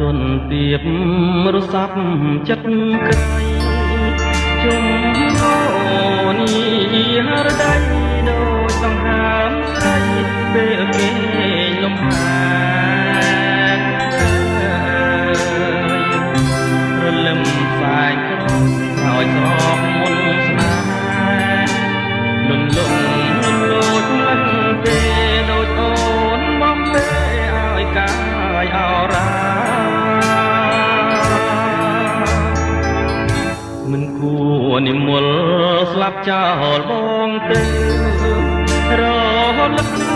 ទុនទៀបរស័ព្ទចិត្តក្រៃ ជុំអូនេះរដៃដូចសង្ហើមស្រីពេលគេលំហែ រលឹមផ្សែងក្រឲ្យស្រកមុនស្នេហ៍ លុនលងលុនលួចមិនទេ ដូចអូនបំពេឲ្យកាយអរា មិនគួរនិមលស្លាប់ចោលបងទៅ រលឹក